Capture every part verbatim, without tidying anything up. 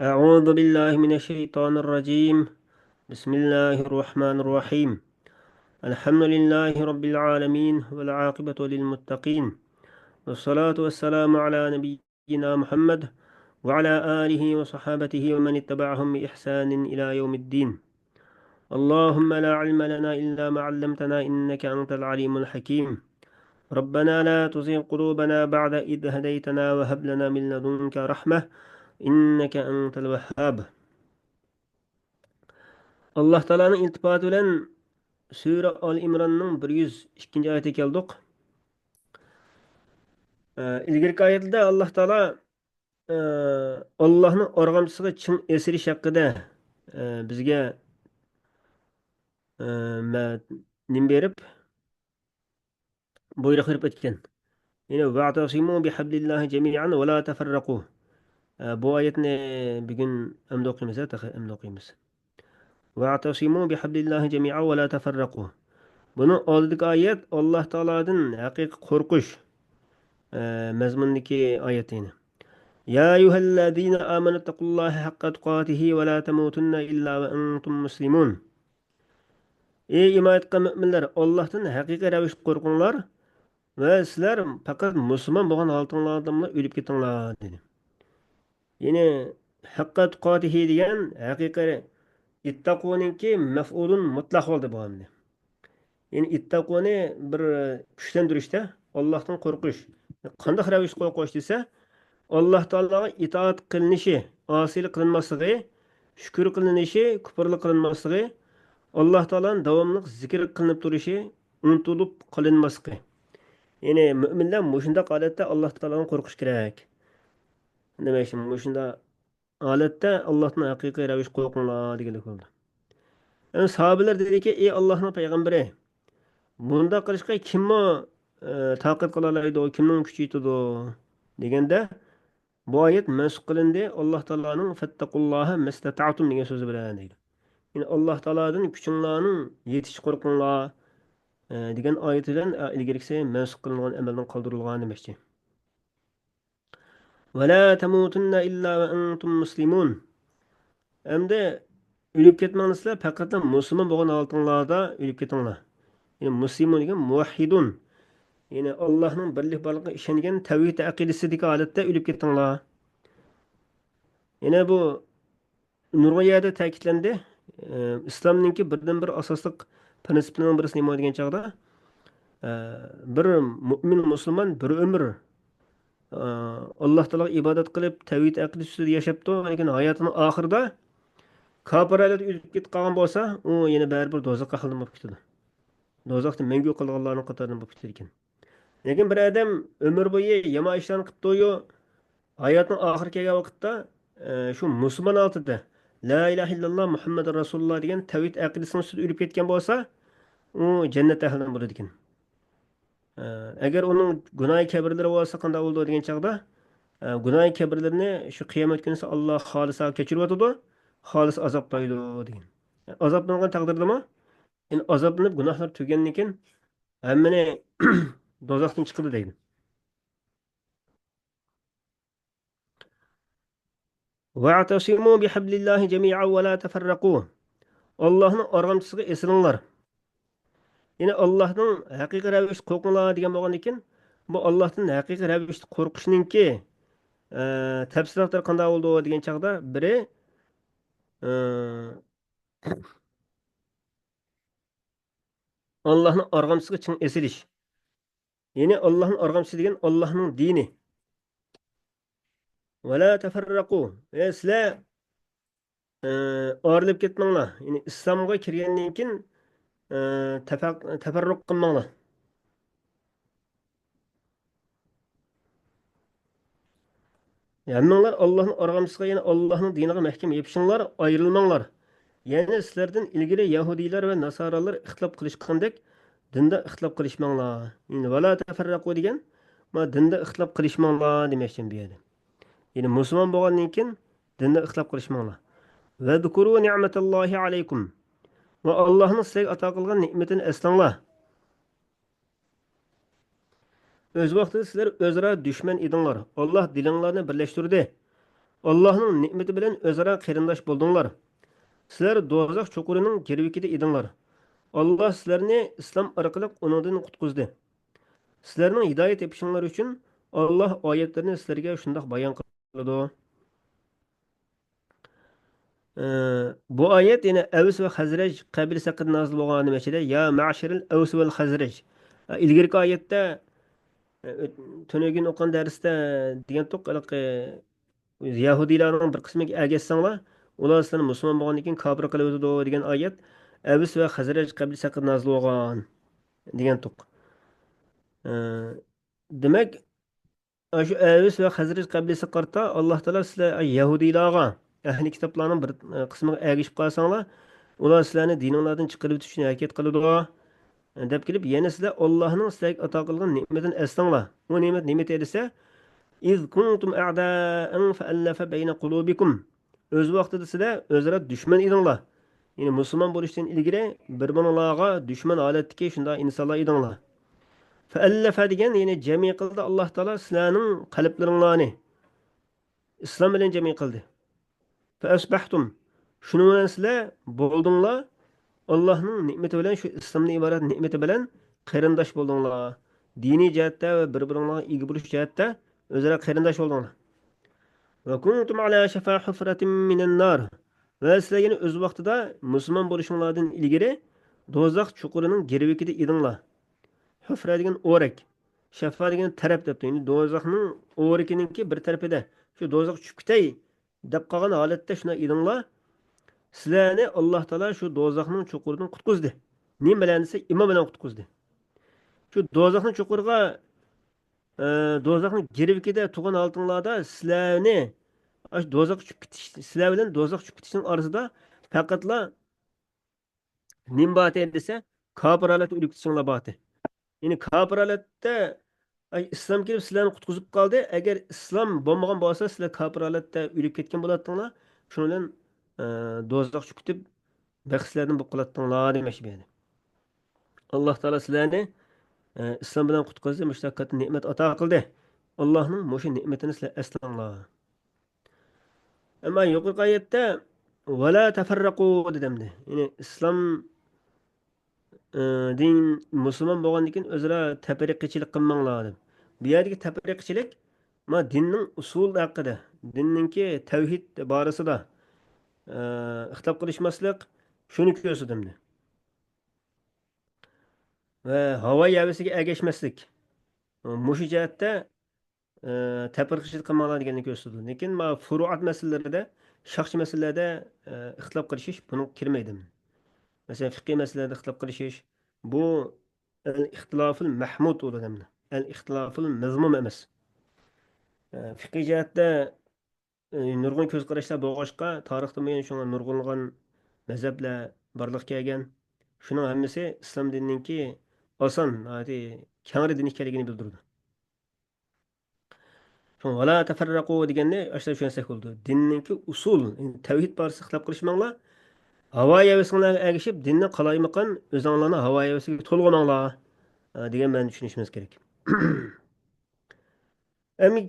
أعوذ بالله من الشيطان الرجيم. بسم الله الرحمن الرحيم. الحمد لله رب العالمين والعاقبة للمتقين. والصلاة والسلام على نبينا محمد وعلى آله وصحابته ومن اتبعهم بإحسان إلى يوم الدين. اللهم لا علم لنا إلا ما علمتنا إنك أنت العليم الحكيم. ربنا لا تزغ قلوبنا بعد إذ هديتنا وهب لنا من لدنك رحمة إنك أنت الوهاب. ئاللاھ تائالانىڭ ئىلتىپاتى بىلەن سۈرە ئال ئىمراننىڭ بىر يۈز ئىككىنچى ئايىتىگە كەلدۇق. ئە، ئىلگىرىكى ئايەتلەردە ئاللاھ تائالا، ئە، ئاللاھنىڭ ئارغامچىسىغا چىڭ ئېسىلىش ھەققىدە، ئە، بىزگە، ئە، مە-، نېمە بېرىپ، بۇيرۇق بېرىپ ئۆتكەن. يەنى، «واعتصموا بحبل الله جميعا ولا تفرقوا.» ئە، بۇ ئايەتنى بۈگۈن ئەمدى ئوقۇيمىز، ھە، تېخى ئەمدى ئوقۇيمىز. «واعتصموا بحبل الله جميعا ولا تفرقوا.» بۇنىڭ ئالدىدىكى ئايەت ئاللاھ تائالادىن ھەقىقىي قورقۇش، ئە، مەزمۇنىدىكى ئايەت يەنە. «يا أيها الذين آمنوا اتقوا الله حق تقاته ولا تموتن إلا وأنتم مسلمون.» ئەي ئىمان ئېيتقان مۆمىنلەر، ئاللاھتىن ھەقىقىي رەۋىشتە قورقۇڭلار ۋە سىلەر پەقەت مۇسۇلمان بولغان ھالىتىڭلاردىملا ئۆلۈپ كېتىڭلار، دېدى. يەنى، «ھەققە تۇقاتىھى» دېگەن ھەقىقىي، «ئىتتەقۇنىڭكى» مەفئۇلۇن مۇتلەق بولدى بۇ ئەمدى. يەنى، «ئىتتەقۇنى» بىر كۈچلەندۈرۈشتە، ئاللاھتىن قورقۇش. قانداق رەۋىشتە قورقۇش دېسە، ئاللاھ تائالاغا ئىتائەت قىلىنىشى، ئاسىيلىق قىلىنماسلىقى، شۈكۈر قىلىنىشى، كۇپۇرلۇق قىلىنماسلىقى، ئاللاھ تائالانىڭ داۋاملىق زىكىر قىلىنىپ تۇرۇشى، ئۇنتۇلۇپ قىلىنماسلىقى. يەنى مۆمىنلەر مۇشۇنداق ھالەتتە ئاللاھ تائالادىن قورقۇشى كېرەك. دېمەك، مۇشۇنداق ھالەتتە ئاللاھتىن ھەقىقىي رەۋىشتە قورقۇڭلار دېگەنلىك بولىدۇ. يەنى ساھابىلەر دېدىكى، ئەي ئاللاھنىڭ پەيغەمبىرى، بۇنداق قىلىشقا كىممۇ، ئە، تاقەت قىلالايدۇ، كىمنىڭ كۈچى يېتىدۇ؟ دېگەندە، بۇ ئايەت مەنسۇخ قىلىندى، ئاللاھ تائالانىڭ «فاتتەقۇللاھە مەستەتەتۇم» دېگەن سۆزى بىلەن دەيدۇ. يەنى ئاللاھ تائالادىن كۈچۈڭلارنىڭ يېتىشىچە قورقۇڭلار، ئە، دېگەن ئايەت بىلەن، ئە، ئىلگىرىكىسى مەنسۇخ قىلىنغان، ئەمەلدىن قالدۇرۇلغان دېمەكچى. «ۋەلا تەمۇتۇننە ئىللا ۋە ئەنتۇم مۇسلىمۇن.» ئەمدى ئۆلۈپ كەتمەڭلار سىلەر، پەقەتلا مۇسۇلمان بولغان ھالىتىڭلاردا ئۆلۈپ كېتىڭلار. يەنى مۇسلىمۇن دېگەن مۇۋەھھىدۇن. يەنى ئاللاھنىڭ بىرلىك بارلىقىغا ئىشەنگەن تەۋھىد ئەقىدىسىدىكى ھالەتتە ئۆلۈپ كېتىڭلار. يەنە بۇ نۇرغۇن يەردە تەكىتلەندى. ئى، ئىسلامنىڭكى بىردىنبىر ئاساسلىق پىرىنسىپلىرىنىڭ بىرسى نېمە دېگەن چاغدا، ئى، بىر مۇئمىن مۇسۇلمان بىر ئۆمۈر، ئى، ئاللاھ تائالاغا ئىبادەت قىلىپ، تەۋھىد ئەقىدىسى ئۈستىدە ياشاپتۇ، لېكىن ھاياتىنىڭ ئاخىرىدا كاپىر ھالەتتە ئۆلۈپ كېتىپ قالغان بولسا، ئۇ يەنە بەرىبىر دوزاخ ئەھلىدىن بولۇپ كېتىدۇ. دوزاختا مەڭگۈ قالغانلارنىڭ قاتارىدىن بولۇپ كېتىدىكەن. لېكىن بىر ئادەم ئۆمۈر بويى يامان ئىشلارنى قىپتۇ-يۇ، ھاياتنىڭ ئاخىرى كەلگەن ۋاقىتتا، ئە، شۇ مۇسۇلمان ھالىتىدە، «لا ئىلاھە ئىللاللا مۇھەممەدۇر رەسۇلۇللا» دېگەن تەۋھىد ئەقىدىسىنىڭ ئۈستىدە ئۆلۈپ كەتكەن بولسا، ئۇ جەننەت ئەھلىدىن بولىدىكەن. ئە، ئەگەر ئۇنىڭ گۇناھى كەبىرلىرى بولسا قانداق بولىدۇ دېگەن چاغدا، ئە، گۇناھى كەبىرلىرىنى شۇ قىيامەت كۈنىسى ئاللا خالىسا كەچۈرۈۋاتىدۇ، خالىسا ئازابلايدۇ دېگەن. ئازابلانغان تەقدىردىمۇ، يەنى ئازابلىنىپ گۇناھلار تۈگىگەندىن كېيىن، ھەممىنى دوزاختىن چىقىدۇ دەيدۇ. «ۋەئتەسىمۇ بىھەبلىللاھى جەمىئەن ۋە لا تەفەررەقۇ.» ئاللاھنىڭ ئارغامچىسىغا ئېسىلىڭلار. يەنى ئاللاھنىڭ ھەقىقىي رەۋىشتە قورقۇڭلار دېگەن بولغاندىكىن، بۇ ئاللاھتىن ھەقىقىي رەۋىشتە قورقۇشنىڭكى، ئە، تەپسىلاتلىرى قانداق بولىدۇ دېگەن چاغدا، بىرى، ئە، ئاللاھنىڭ ئارغامچىسىغا چىڭ ئېسىلىش. يەنى ئاللاھنىڭ ئارغامچىسى دېگەن ئاللاھنىڭ دىنى. «ۋە لا تەفەررەقۇ.» ئەي سىلەر، ئە، ئايرىلىپ كەتمەڭلار. يەنى ئىسلامغا كىرگەندىن كېيىن، ئە، تەپەق-، تەپەررۇق قىلماڭلار. ھەممىڭلار ئاللاھنىڭ ئارغامچىسىغا، يەنى ئاللاھنىڭ دىنىغا مەھكەم يېپىشىڭلار، ئايرىلماڭلار. يەنى سىلەردىن ئىلگىرى يەھۇدىيلار ۋە ناسارالار ئىختىلاپ قىلىشقاندەك، دىندا ئىختىلاپ قىلىشماڭلار. يەنى «ۋە لا تەفەررەقۇ» دېگەن، ما دىندا ئىختىلاپ قىلىشماڭلار دېمەكچى بۇ يەردە. يەنى مۇسۇلمان بولغاندىن كېيىن دىندا ئىختىلاپ قىلىشماڭلار. «ۋەزكۇرۇ نىئمەتەللاھى ئەلەيكۇم.» ۋە ئاللاھنىڭ سىلەرگە ئاتا قىلغان نېمىتىنى ئەسلەڭلار. ئۆز ۋاقتىدا سىلەر ئۆزئارا دۈشمەن ئىدىڭلار. ئاللاھ دىلىڭلارنى بىرلەشتۈردى. ئاللاھنىڭ نېمىتى بىلەن ئۆزئارا قېرىنداش بولدۇڭلار. سىلەر دوزاخ چوقۇرىنىڭ گىرۋىكىدە ئىدىڭلار. ئاللاھ سىلەرنى ئىسلام ئارقىلىق ئۇنىڭدىن قۇتقۇزدى. سىلەرنىڭ ھىدايەت تېپىشىڭلار ئۈچۈن ئاللاھ ئايەتلىرىنى سىلەرگە شۇنداق بايان قىلىدۇ. ئى، بۇ ئايەت يەنە ئەۋس ۋە خەزرەج قەبىلىسى ھەققىدە نازىل بولغان نېمە ئىچىدە، يا مەشەرەل ئەۋس ۋەل خەزرەج. ئى، ئىلگىرىكى ئايەتتە، ئى، ئۆت-، تۈنۈگۈن ئوقۇغان دەرستە دېگەنتۇق، ھېلىقى يەھۇدىيلارنىڭ بىر قىسمىگە ئەگەشسەڭلار، ئۇلار سىلەرنى مۇسۇلمان بولغاندىن كېيىن كاپىر قىلىۋېتىدۇ دېگەن ئايەت ئەۋس ۋە خەزرەج قەبىلىسى ھەققىدە نازىل بولغان دېگەنتۇق. ئى، دېمەك، ئاشۇ ئەۋس ۋە خەزرەج قەبىلىسىگە قارىتا ئاللاھ تائالا سىلەر، ئاي، يەھۇدىيلارغا، ئەھلى كىتابلارنىڭ بىر، ئە، قىسمىغا ئەگىشىپ قالساڭلار، ئۇلار سىلەرنى دىنىڭلاردىن چىقىرىۋېتىش ئۈچۈن ھەرىكەت قىلىدۇ، دەپ كېلىپ، يەنە سىلەر ئاللاھنىڭ سىلەرگە ئاتا قىلغان نېمىتىنى ئەسلەڭلار. ئۇ نېمەت نېمىتى دېسە، «إذ كنتم أعداء فألف بين قلوبكم.» ئۆز ۋاقتىدا سىلەر ئۆزئارا دۈشمەن ئىدىڭلار. يەنى مۇسۇلمان بولۇشتىن ئىلگىرى بىر-بىرىڭلارغا دۈشمەن ھالەتتىكى شۇنداق ئىنسانلار ئىدىڭلار. فألف دېگەن، يەنى جەمئىي قىلدى ئاللاھ تائالا سىلەرنىڭ قەلبلىرىڭلارنى. ئىسلام بىلەن جەمئىي قىلدى. فأصبحتم. شۇنىڭ بىلەن سىلەر بولدۇڭلار، ئاللاھنىڭ نېمىتى بىلەن، شۇ ئىسلامدىن ئىبارەت نېمىتى بىلەن قېرىنداش بولدۇڭلار. دىنىي جەھەتتە ۋە بىر-بىرىڭلارغا ئىگە بولۇش جەھەتتە ئۆزئارا قېرىنداش بولدۇڭلار. وكنتم على شفا حفرة من النار. ۋە سىلەر يەنە ئۆز ۋاقتىدا مۇسۇلمان بولۇشۇڭلاردىن ئىلگىرى دوزاخ چوقۇرىنىڭ گىرۋىكىدە ئىدىڭلار. ھۇفرە دېگەن ئورەك، شەفا دېگەن تەرەپ دەپتۇ. يەنى دوزاخنىڭ ئورىكىنىڭكى بىر تەرىپىدە، شۇ دوزاخقا چۈشۈپ كېتەي دەپ قالغان ھالەتتە شۇنداق ئىدىڭلار. سىلەرنى ئاللاھ تائالا شۇ دوزاخنىڭ چوقۇرىدىن قۇتقۇزدى. نېمە بىلەن دېسە، ئىمان بىلەن قۇتقۇزدى. شۇ دوزاخنىڭ چوقۇرىغا، ئە، دوزاخنىڭ گىرۋىكىدە تۇرغان ھالىتىڭلاردا سىلەرنى، ئاشۇ دوزاخقا چۈشۈپ كېتىش، سىلەر بىلەن دوزاخقا چۈشۈپ كېتىشنىڭ ئارىسىدا پەقەتلا نېمە بارتى دېسە، كاپىر ھالەتتە ئۆلۈپ كېتىشىڭلار بارتى. يەنى كاپىر ھالەتتە، ئاي، ئىسلام كېلىپ سىلەرنى قۇتقۇزۇپ قالدى. ئەگەر ئىسلام بولمىغان بولسا، سىلەر كاپىر ھالەتتە ئۆلۈپ كەتكەن بولاتتىڭلار. شۇنىڭ بىلەن، ئە، دوزاخقا چۈشۈپ كېتىپ، بەختسىزلەردىن بولۇپ قالاتتىڭلار دېمەكچى بۇ يەردە. ئاللاھ تائالا سىلەرنى، ئە، ئىسلام بىلەن قۇتقۇزدى، مۇشۇنداق كاتتا نېمەت ئاتا قىلدى. ئاللاھنىڭ مۇشۇ نېمىتىنى سىلەر ئەسلەڭلار. ئەمما يۇقىرىقى ئايەتتە «ۋەلا تەفەررەقۇ» دېدى ئەمدى. يەنى ئىسلام، ئى، دىن، مۇسۇلمان بولغاندىن كېيىن ئۆزئارا تەپرىقىچىلىك قىلماڭلار دەپ. بۇ يەردىكى تەپرىقىچىلىك، ما، دىننىڭ ئۇسۇلى ھەققىدە، دىننىڭكى تەۋھىد بارىسىدا، ئى، ئىختىلاپ قىلىشماسلىق، شۇنى كۆرسىتىدۇ ئەمدى. ۋە ھاۋا ھەۋىسىگە ئەگەشمەسلىك. مۇشۇ جەھەتتە، ئى، تەپرىقىچىلىك قىلماڭلار دېگەننى كۆرسىتىدۇ. لېكىن ما فۇرۇئات مەسىلىلىرىدە، شاخچە مەسىلىلەردە، ئى، ئىختىلاپ قىلىشىش بۇنىڭغا كىرمەيدۇ. مەسىلەن، فىقھىي مەسىلىلەردە ئىختىلاپ قىلىشىش، بۇ ئەل ئىختىلاپۇل مەھمۇد بولىدۇ ئەمدى. ئەل ئىختىلاپۇل مەزمۇم ئەمەس. ئى، فىقھىي جەھەتتە ئى، نۇرغۇن كۆز قاراشلار بولغاچقا، تارىختىن بۇيان شۇڭا نۇرغۇنلىغان مەزھەپلەر بارلىققا كەلگەن. شۇنىڭ ھەممىسى ئىسلام دىنىنىڭكى ئاسان، ناھايىتى كەڭرى دىن ئىكەنلىكىنى بىلدۈرىدۇ. شۇڭا «ۋەلا تەفەررەقۇ» دېگەننى ئاشۇنداق چۈشەنسەك بولىدۇ. دىننىڭكى ئۇسۇل، يەنى تەۋھىد بارىسىدا ئىختىلاپ قىلىشماڭلار. ھاۋا ھەۋىسىڭلارغا ئەگىشىپ، دىننى قالايمىقان ئۆزۈڭلارنىڭ ھاۋا ھەۋىسىگە تولغىماڭلار، ئە، دېگەن مەنىنى چۈشىنىشىمىز كېرەك. ئەمدى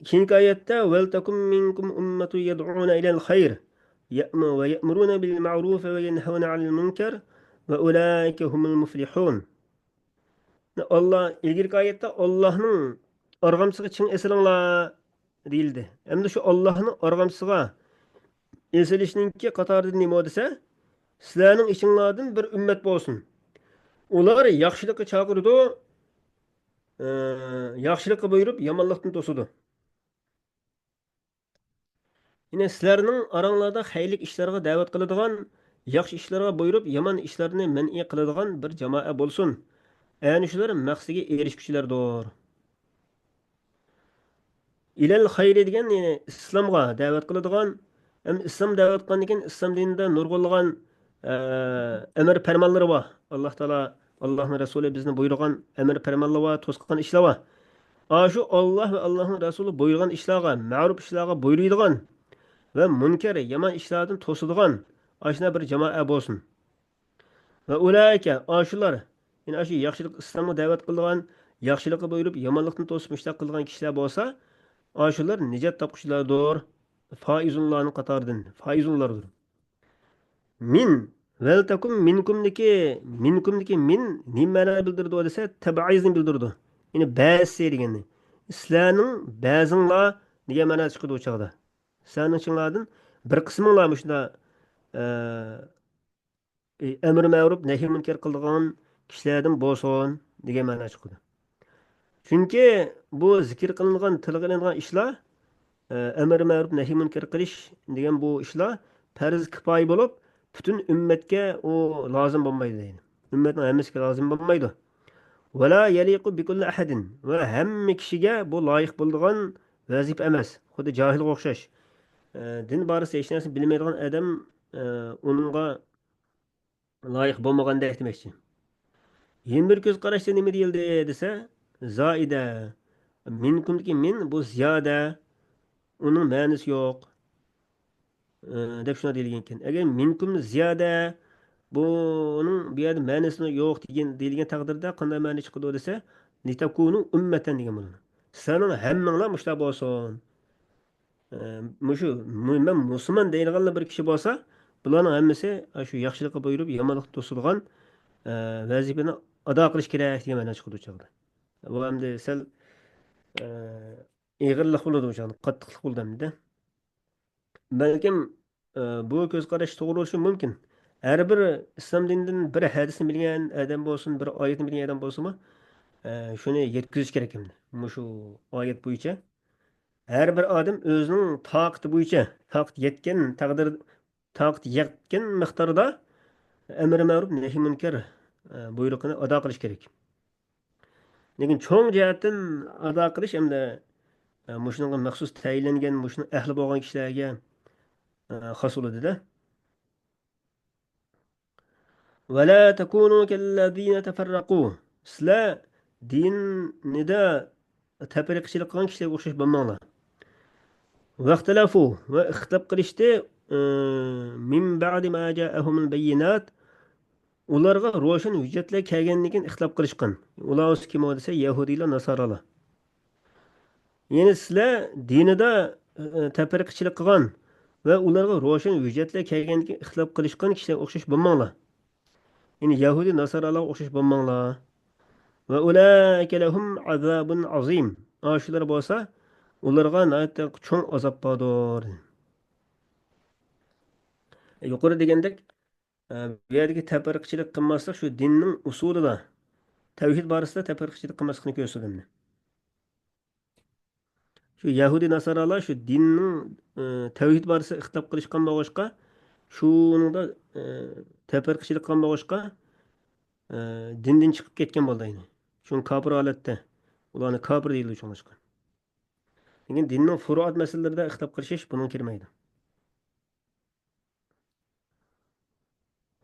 كېيىنكى ئايەتتە، «ولتكن منكم أمة يدعون إلى الخير ويأمرون بالمعروف وينهون عن المنكر وأولئك هم المفلحون.» ئاللا، ئىلگىرىكى ئايەتتە «ئاللانىڭ ئارغامچىسىغا چىڭ ئېسىلىڭلار» دېيىلدى. ئەمدى شۇ «ئاللانىڭ ئارغامچىسىغا ئېسىلىشنىڭكى قاتارىدا نېمە دېسە، سىلەرنىڭ ئىچىڭلاردىن بىر ئۈممەت بولسۇن. ئۇلار ياخشىلىققا چاقىرىدۇ، ئى، ياخشىلىققا بۇيرۇپ، يامانلىقتىن توسىدۇ.» يەنى سىلەرنىڭ ئاراڭلاردا خەيرلىك ئىشلارغا دەۋەت قىلىدىغان، ياخشى ئىشلارغا بۇيرۇپ، يامان ئىشلارنى مەنئى قىلىدىغان بىر جامائە بولسۇن. ئەنە شۇلار مەقسىتىگە ئېرىشكۈچىلەردۇر. «إلى الخير» دېگەن، يەنى ئىسلامغا دەۋەت قىلىدىغان، ھەم ئىسلام دەۋەت قىلغاندىن كېيىن ئىسلام دىنىدا نۇرغۇنلىغان، ئە، ئەمىر پەرمانلىرى بار. ئاللا تائالا، ئاللانىڭ رەسۇلى بىزنى بۇيرۇغان ئەمىر پەرمانلىرى بار، توسقان ئىشلار بار. ئاشۇ ئاللا ۋە ئاللانىڭ رەسۇلى بۇيرۇغان ئىشلارغا، مەرۇپ ئىشلارغا بۇيرۇيدىغان ۋە مۇنكەر، يامان ئىشلاردىن توسىدىغان ئاشۇنداق بىر جامائە بولسۇن. ۋە ئۇلائىكە، ئاشۇلار، يەنى ئاشۇ ياخشىلىق، ئىسلامغا دەۋەت قىلىدىغان، ياخشىلىققا بۇيرۇپ، يامانلىقتىن توسۇپ، مۇشۇنداق قىلىدىغان كىشىلەر بولسا، ئاشۇلار نىجات تاپقۇچىلاردۇر. فائزونلارنىڭ قاتارىدىن، فائزونلاردۇر. مىن، ۋەلتەكۇن مىنكۇمدىكى، مىنكۇمدىكى مىن نېمە مەنانى بىلدۈرىدۇ دېسە، تەبئىزنى بىلدۈرىدۇ. يەنى بەزىسى دېگەننى. سىلەرنىڭ بەزىڭلار دېگەن مەنە چىقىدۇ ئۇ چاغدا. سىلەرنىڭ ئىچىڭلاردىن بىر قىسمىڭلار مۇشۇنداق، ئە، ئەمر مەرۇپ نەھى مۇنكەر قىلىدىغان كىشىلەردىن بولسۇن دېگەن مەنە چىقىدۇ. چۈنكى بۇ زىكىر قىلىنغان، تىلغا ئېلىنغان ئىشلار، ئە، ئەمر مەرۇپ نەھى مۇنكەر قىلىش دېگەن بۇ ئىشلار پەرز كىپايە بولۇپ، پۈتۈن ئۈممەتكە ئۇ لازىم بولمايدۇ دەيدۇ. ئۈممەتنىڭ ھەممىسىگە لازىم بولمايدۇ. ۋەلا يەلىقۇ بىكۇللى ئەھەدىن، ۋە ھەممە كىشىگە بۇ لايىق بولىدىغان ۋەزىپە ئەمەس. خۇددى جاھىلغا ئوخشاش. ئە، دىن بارىسىدا ھېچ نەرسىنى بىلمەيدىغان ئادەم، ئە، ئۇنىڭغا لايىق بولمىغاندەك دېمەكچى. يەنە بىر كۆز قاراشتا نېمە دېيىلدى دېسە، زائىدە. مىنكۇمدىكى مىن بۇ زىيادە. ئۇنىڭ مەنىسى يوق. ئى، دەپ شۇنداق دېيىلگەنكەن. ئەگەر مىنكۇم زىيادە، بۇنىڭ بۇ يەردە مەنىسى يوق دېگەن، دېيىلگەن تەقدىردە قانداق مەنە چىقىدۇ دېسە، لىتەكۇنۇ ئۈممەتەن دېگەن بولىدۇ. سىلەرنىڭ ھەممىڭلار مۇشۇلار بولسۇن. ئى، مۇشۇ، مۇ-، مەن مۇسۇلمان دەيدىغانلا بىر كىشى بولسا، بۇلارنىڭ ھەممىسى شۇ ياخشىلىققا بۇيرۇپ، يامانلىقنى توسىدىغان، ئى، ۋەزىپىنى ئادا قىلىش كېرەك دېگەن مەنە چىقىدۇ چاغدا. بۇ ئەمدى سەل، ئى، ئېغىرلىق بولىدۇ بۇ چاغدا، قاتتىقلىق بولىدۇ ئەمدى. بەلكىم، ئە، بۇ كۆز قاراش توغرا بولۇشى مۇمكىن. ھەر بىر ئىسلام دىنىدىن بىر ھەدىسنى بىلگەن ئادەم بولسۇن، بىر ئايەتنى بىلگەن ئادەم بولسىمۇ، ئە، شۇنى يەتكۈزۈش كېرەك ئەمدى. مۇشۇ ئايەت بويىچە ھەر بىر ئادەم ئۆزىنىڭ تاقىتى بويىچە، تاقىتى يەتكەن تەقدىر، تاقىتى يەتكەن مىقداردا ئەمرى مەرۇپ، نەھى مۇنكەر، ئە، بۇيرۇقىنى ئادا قىلىش كېرەك. لېكىن چوڭ جەھەتتىن ئادا قىلىش ئەمدى، ئە، مۇشۇنىڭغا مەخسۇس تەيىنلەنگەن، مۇشۇنىڭ ئەھلى بولغان كىشىلەرگە، ئە، خاس بولىدۇ-دە. ولا تكونوا كالذين تفرقوا. سىلەر دىنىدا تەپرىقىچىلىك قىلغان كىشىلەرگە ئوخشاش بولماڭلار. واختلفوا، ۋە ئىختىلاپ قىلىشتى، ئى، من بعد ما جاءهم البينات، ئۇلارغا روشەن ھۆججەتلەر كەلگەندىن كېيىن ئىختىلاپ قىلىشقان. ئۇلار بولسا كىم ئۇ دېسە، يەھۇدىيلار، ناسارالار. يەنى سىلەر دىنىدا، ئى، تەپرىقىچىلىك قىلغان ۋە ئۇلارغا روشەن ھۆججەتلەر كەلگەندىن كېيىن ئىختىلاپ قىلىشقان كىشىلەرگە ئوخشاش بولماڭلار. يەنى يەھۇدىي، ناسارالارغا ئوخشاش بولماڭلار. ۋە ئۇلائىكە لەھۇم ئازابۇن ئازىم. ئاشۇلار بولسا، ئۇلارغا ناھايىتى چوڭ ئازاب باردۇر. يۇقىرى دېگەندەك، ئە، بۇ يەردىكى تەپرىقىچىلىك قىلماسلىق شۇ دىننىڭ ئۇسۇلىدا، تەۋھىد بارىسىدا تەپرىقىچىلىك قىلماسلىقنى كۆرسىتىدۇ. شۇ يەھۇدىي ناسارالار شۇ دىننىڭ، ئى، تەۋھىد بارىسىدا ئىختىلاپ قىلىشقان بولغاچقا، شۇنىڭدا، ئى، تەپرىقىچىلىك قىلغان بولغاچقا، ئى، دىندىن چىقىپ كەتكەن بولدى ئەينى. شۇڭا كاپىر ھالەتتە ئۇلارنى كاپىر دېيىلىدۇ شۇڭلاشقا. لېكىن دىننىڭ فۇرۇئات مەسىلىلىرىدە ئىختىلاپ قىلىشىش بۇنىڭغا كىرمەيدۇ.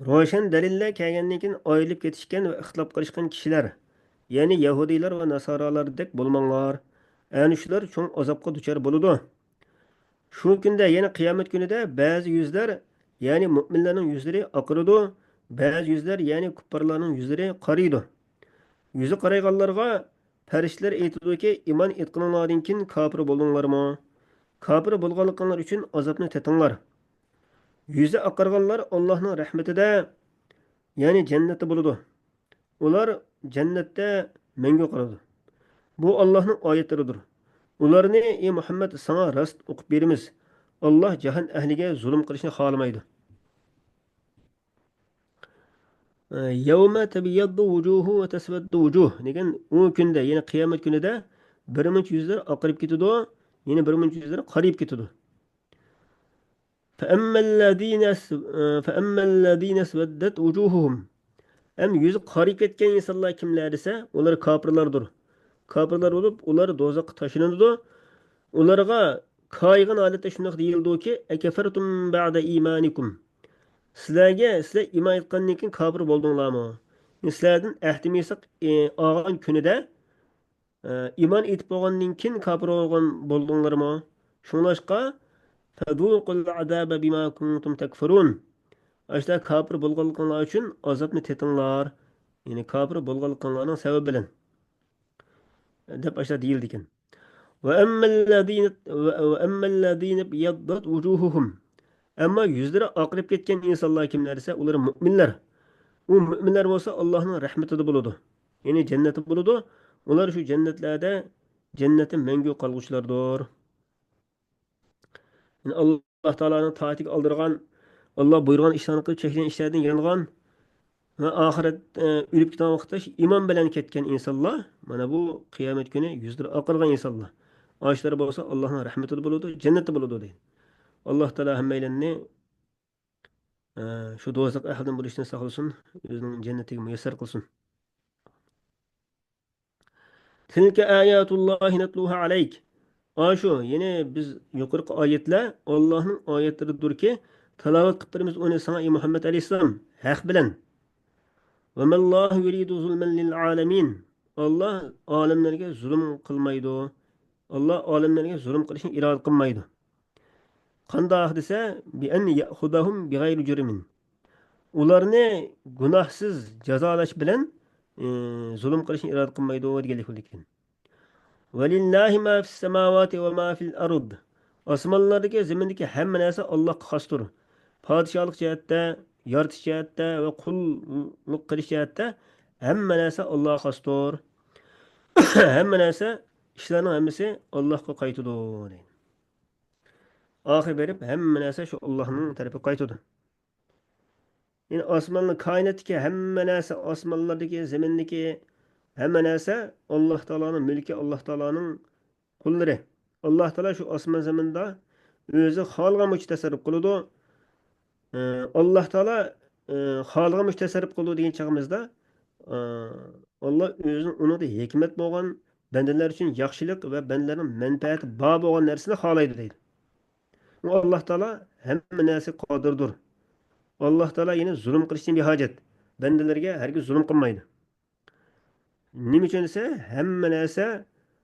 روشەن دەلىللەر كەلگەندىن كېيىن ئايرىلىپ كېتىشكەن ۋە ئىختىلاپ قىلىشقان كىشىلەر، يەنى يەھۇدىيلار ۋە ناسارالاردا بولماڭلار. ئەنە شۇلار چوڭ ئازابقا دۇچار بولىدۇ. شۇ كۈندە، يەنى قىيامەت كۈنىدە بەزى يۈزلەر، يەنى مۆمىنلەرنىڭ يۈزلىرى ئاقىرىدۇ، بەزى يۈزلەر، يەنى كۇپپارلارنىڭ يۈزلىرى قارىيىدۇ. يۈزى قارايغانلارغا پەرىشتىلەر ئېيتىدۇكى، ئىمان ئېيتقىنىڭلاردىن كېيىن كاپىر بولدۇڭلارمۇ؟ كاپىر بولغانلىقىڭلار ئۈچۈن ئازابنى تېتىڭلار. يۈزى ئاقارغانلار ئاللاھنىڭ رەھمىتىدە، يەنى جەننەتتە بولىدۇ. ئۇلار جەننەتتە مەڭگۈ قالىدۇ. بۇ ئاللاھنىڭ ئايەتلىرىدۇر. ئۇلارنى، ئى مۇھەممەد، ساڭا راست ئوقۇپ بېرىمىز. ئاللاھ جاھان ئەھلىگە زۇلۇم قىلىشنى خالىمايدۇ. يَوْمَ تَبْيَضُّ وُجُوهٌ وَتَسْوَدُّ وُجُوهٌ دېگەن ئۇ كۈندە، يەنى قىيامەت كۈنىدە بىر مۇنچە يۈزلەر ئاقىرىپ كېتىدۇ، يەنە بىر مۇنچە يۈزلەر قارىيىپ كېتىدۇ. فَأَمَّا الَّذِينَ اس-، فَأَمَّا الَّذِينَ اسْوَدَّتْ وُجُوهُهُمْ. ھەم يۈزى قارىيىپ كەتكەن ئىنسانلار كىملەر دېسە، ئۇلار كاپىرلاردۇر. كاپىرلار بولۇپ، ئۇلار دوزاخقا تاشلىنىدۇ. ئۇلارغا كايىغان ھالەتتە شۇنداق دېيىلىدۇكى، أَكَفَرْتُمْ بَعْدَ إِيمَانِكُمْ. سىلەرگە، سىلەر ئىمان ئېيتقاندىن كېيىن كاپىر بولدۇڭلارمۇ؟ سىلەردىن ئەھدى مىساق، ئى، ئالغان كۈنىدە، ئى، ئىمان ئېيتىپ بولغاندىن كېيىن كاپىر بولغان بولدۇڭلارمۇ؟ شۇڭلاشقا، فَذُوقُوا الْعَذَابَ بِمَا كُنْتُمْ تَكْفُرُونَ. ئاشۇنداق كاپىر بولغانلىقىڭلار ئۈچۈن ئازابنى تېتىڭلار. يەنى كاپىر بولغانلىقىڭلارنىڭ سەۋەبى بىلەن. دەپ ئاشۇنداق دېيىلىدىكەن. وأما الذين، و-، وأما الذين ابيضت وجوههم. ئەمما يۈزلىرى ئاقىرىپ كەتكەن ئىنسانلار كىملەر دېسە، ئۇلار مۆمىنلەر. ئۇ مۆمىنلەر بولسا ئاللاھنىڭ رەھمىتىدە بولىدۇ. يەنى جەننەتتە بولىدۇ. ئۇلار شۇ جەننەتلەردە، جەننەتتە مەڭگۈ قالغۇچىلاردۇر. يەنى ئاللاھ تائالانىڭ تائىتىگە ئالدىرىغان، ئاللاھ بۇيرۇغان ئىشلارنى قىلىپ، چەكلىگەن ئىشلاردىن يانغان ۋە ئاخىرەت، ئە، ئۆلۈپ كېتىدىغان ۋاقىتتا ئىمان بىلەن كەتكەن ئىنسانلار، مانا بۇ قىيامەت كۈنى يۈزلىرى ئاقارغان ئىنسانلار. ئاشۇلار بولسا ئاللاھنىڭ رەھمىتىدە بولىدۇ، جەننەتتە بولىدۇ دەيدۇ. ئاللاھ تائالا ھەممەيلەننى، ئە، شۇ دوزاخ ئەھلىدىن بولۇشتىن ساقلىسۇن، ئۆزىنىڭ جەننىتىگە مۇيەسسەر قىلسۇن. تىلكە ئاياتۇللاھى نەتلۇھا ئەلەيك. ئاشۇ، يەنى بىز يۇقىرىقى ئايەتلەر ئاللاھنىڭ ئايەتلىرىدۇركى، تىلاۋەت قىلىپ بېرىمىز ئۇنى ساڭا، ئەي مۇھەممەد ئەلەيھىسسالام، ھەق بىلەن. ۋەمەللاھۇ يۇرىدۇ زۇلمەن لىل ئالەمىن. ئاللاھ ئالەملەرگە زۇلۇم قىلمايدۇ. ئاللاھ ئالەملەرگە زۇلۇم قىلىشنى ئىرادە قىلمايدۇ. قانداق دېسە، بىئەن يەخۇدەھۇم بىغەيرى جۇرمىن. ئۇلارنى گۇناھسىز جازالاش بىلەن، ئى، زۇلۇم قىلىشنى ئىرادە قىلمايدۇ دېگەنلىك بولىدىكەن. ۋەلىللاھى ما فىس سەماۋاتى ۋە ما فىل ئەرد. ئاسمانلاردىكى، زېمىندىكى ھەممە نەرسە ئاللاھقا خاستۇر. پادىشاھلىق جەھەتتە، يارىتىش جەھەتتە ۋە قۇللۇق قىلىش جەھەتتە ھەممە نەرسە ئاللاھقا خاستۇر. ھەممە نەرسە، ئىشلارنىڭ ھەممىسى ئاللاھقا قايتىدۇ، دەيدۇ. ئاخىرى بېرىپ ھەممە نەرسە شۇ ئاللاھنىڭ تەرىپىگە قايتىدۇ. يەنى ئاسمانلار، كائىناتتىكى ھەممە نەرسە، ئاسمانلاردىكى، زېمىندىكى ھەممە نەرسە ئاللاھ تائالانىڭ مۈلكى، ئاللاھ تائالانىڭ قۇللىرى. ئاللاھ تائالا شۇ ئاسمان زېمىندا ئۆزى خالىغان بويىچە تەسەررۇپ قىلىدۇ. ئى، ئاللاھ تائالا، ئى، خالىغان بويىچە تەسەررۇپ قىلىدۇ دېگەن چېغىمىزدا، ئى، ئاللاھ ئۆزىنىڭ ئۇنىڭدا ھېكمەت بولغان، بەندىلەر ئۈچۈن ياخشىلىق ۋە بەندىلەرنىڭ مەنپەئەتى بار بولغان نەرسىنى خالايدۇ دەيدۇ. ئۇ ئاللاھ تائالا ھەممە نەرسىگە قادىردۇر. ئاللاھ تائالا يەنە زۇلۇم قىلىشتىن بىھاجەت. بەندىلەرگە ھەرگىز زۇلۇم قىلمايدۇ. نېمە ئۈچۈن دېسە، ھەممە نەرسە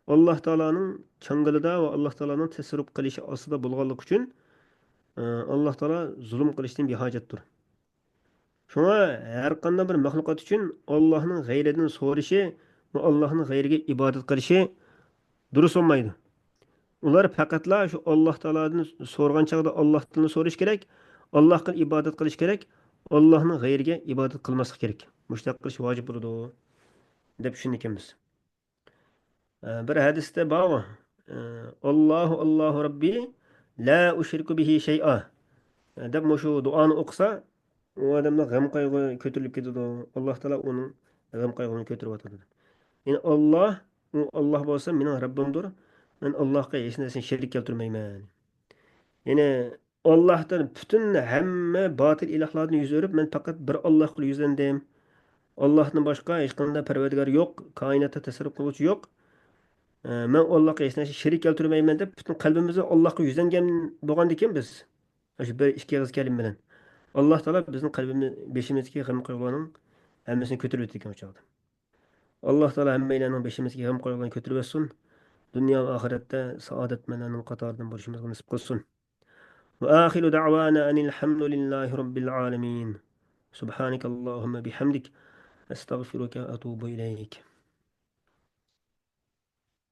ئاللاھ تائالانىڭ چاڭگىلىدا ۋە ئاللاھ تائالانىڭ تەسەررۇپ قىلىشى ئاستىدا بولغانلىقى ئۈچۈن، ئى، ئاللاھ تائالا زۇلۇم قىلىشتىن بىھاجەتتۇر. شۇڭا ھەر قانداق بىر مەخلۇقات ئۈچۈن ئاللاھنىڭ غەيرىدىن سورىشى ۋە ئاللاھنىڭ غەيرىگە ئىبادەت قىلىشى دۇرۇس بولمايدۇ. ئۇلار پەقەتلا شۇ ئاللاھ تائالادىن سورىغان چاغدا ئاللاھتىن سورىشى كېرەك، ئاللاھقا ئىبادەت قىلىشى كېرەك، ئاللاھنىڭ غەيرىگە ئىبادەت قىلماسلىقى كېرەك. مۇشۇنداق قىلىش ۋاجىپ بولىدۇ، دەپ چۈشىنىدىكەنمىز. ئە، بىر ھەدىستە بارغۇ، ئە، «ئاللاھۇ، ئاللاھۇ رەببى، لا ئۇشرىكۇ بىھى شەيئا» دەپ مۇشۇ دۇئانى ئوقۇسا، ئۇ ئادەمنىڭ غەم قايغۇ كۆتۈرۈلۈپ كېتىدۇ. ئاللاھ تائالا ئۇنىڭ غەم قايغۇنى كۆتۈرۈۋاتىدۇ. يەنى ئاللاھ، ئۇ ئاللاھ بولسا مېنىڭ رەببىمدۇر، مەن ئاللاھقا ھېچ نەرسىنى شېرىك كەلتۈرمەيمەن. يەنى ئاللاھتىن پۈتۈن ھەممە باتىل ئىلاھلاردىن يۈز ئۆرۈپ، مەن پەقەت بىر ئاللاھقىلا يۈزلەندىم. ئاللاھتىن باشقا ھېچقانداق پەرۋەردىگار يوق، كائىناتتا تەسەررۇپ قىلغۇچى يوق. ئە، مەن ئاللاھقا ھېچ نەرسە شېرىك كەلتۈرمەيمەن دەپ پۈتۈن قەلبىمىزنى ئاللاھقا يۈزلەنگەن بولغاندىكىن بىز، شۇ بىر ئىككى ئېغىز كەلىم بىلەن، ئاللاھ تائالا بىزنىڭ قەلبىمىز، بېشىمىزدىكى غەم قايغۇلارنىڭ ھەممىسىنى كۆتۈرۈۋېتىدىكەن ئۇ چاغدا. ئاللاھ تائالا ھەممەيلەننىڭ بېشىمىزدىكى غەم قايغۇلارنى كۆتۈرۈۋەتسۇن. دۇنيا ۋە ئاخىرەتتە سائادەتمەنلەرنىڭ قاتارىدىن بولۇشىمىزغا نېسىپ قىلسۇن. وآخر دعوانا أن الحمد لله رب العالمين. سبحانك اللهم بحمدك، أستغفرك وأتوب إليك.